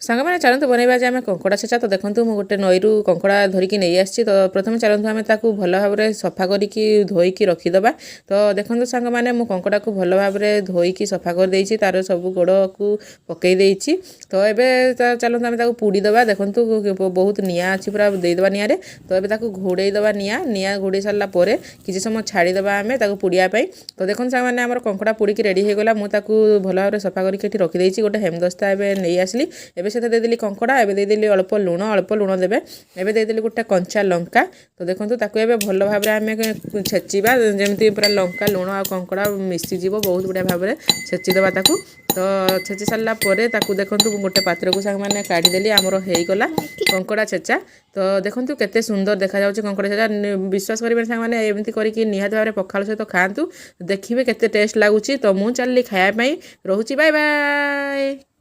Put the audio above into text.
ସାଙ୍ଗମାନେ, ଚାଲନ୍ତୁ ବନେଇବା ଯେ ଆମେ କଙ୍କଡ଼ା ଛେଚା। ତ ଦେଖନ୍ତୁ, ମୁଁ ଗୋଟେ ନଈରୁ କଙ୍କଡ଼ା ଧରିକି ନେଇ ଆସିଛି। ତ ପ୍ରଥମେ ଚାଲନ୍ତୁ ଆମେ ତାକୁ ଭଲ ଭାବରେ ସଫା କରିକି ଧୋଇକି ରଖିଦେବା। ତ ଦେଖନ୍ତୁ ସାଙ୍ଗମାନେ, ମୁଁ କଙ୍କଡ଼ାକୁ ଭଲ ଭାବରେ ଧୋଇକି ସଫା କରିଦେଇଛି, ତାର ସବୁ ଗୋଡ଼କୁ ପକାଇ ଦେଇଛି। ତ ଏବେ ଚାଲନ୍ତୁ ଆମେ ତାକୁ ପୋଡ଼ିଦେବା। ଦେଖନ୍ତୁ, ବହୁତ ନିଆଁ ଅଛି, ପୁରା ଦେଇଦେବା ନିଆଁରେ। ତ ଏବେ ତାକୁ ଘୋଡ଼େଇ ଦେବା। ନିଆଁ ନିଆଁ ଘୋଡ଼େଇ ସାରିଲା ପରେ କିଛି ସମୟ ଛାଡ଼ିଦେବା ଆମେ ତାକୁ ପୋଡ଼ିବା ପାଇଁ। ତ ଦେଖନ୍ତୁ ସାଙ୍ଗମାନେ, ଆମର କଙ୍କଡ଼ା ପୋଡ଼ିକି ରେଡ଼ି ହେଇଗଲା। ମୁଁ ତାକୁ ଭଲ ଭାବରେ ସଫା କରିକି ଏଠି ରଖିଦେଇଛି। ଗୋଟେ ହେମଦସ୍ତା ଏବେ ନେଇ ଆସିଲି। ଏବେ ସେଥିରେ ଦେଇଦେଲି କଙ୍କଡ଼ା। ଏବେ ଦେଇଦେଲି ଅଳ୍ପ ଲୁଣ, ଅଳ୍ପ ଲୁଣ ଦେବେ। ଏବେ ଦେଇଦେଲି ଗୋଟେ କଞ୍ଚା ଲଙ୍କା। ତ ଦେଖନ୍ତୁ, ତାକୁ ଏବେ ଭଲ ଭାବରେ ଆମେ ଛେଚିବା, ଯେମିତି ପୁରା ଲଙ୍କା, ଲୁଣ ଆଉ କଙ୍କଡ଼ା ମିଶିଯିବ। ବହୁତ ବଢ଼ିଆ ଭାବରେ ଛେଚିଦେବା ତାକୁ। ତ ଛେଚି ସାରିଲା ପରେ ତାକୁ ଦେଖନ୍ତୁ, ମୁଁ ଗୋଟେ ପାତ୍ରକୁ ସାଙ୍ଗମାନେ କାଢ଼ିଦେଲି। ଆମର ହେଇଗଲା କଙ୍କଡ଼ା ଛେଚା। ତ ଦେଖନ୍ତୁ, କେତେ ସୁନ୍ଦର ଦେଖାଯାଉଛି କଙ୍କଡ଼ା ଛେଚା। ବିଶ୍ୱାସ କରିବେନି ସାଙ୍ଗମାନେ, ଏମିତି କରିକି ନିହାତି ଭାବରେ ପଖାଳ ସହିତ ଖାଆନ୍ତୁ, ଦେଖିବେ କେତେ ଟେଷ୍ଟ ଲାଗୁଛି। ତ ମୁଁ ଚାଲିଲି ଖାଇବା ପାଇଁ। ରହୁଛି, ବାଏ ବାଏ।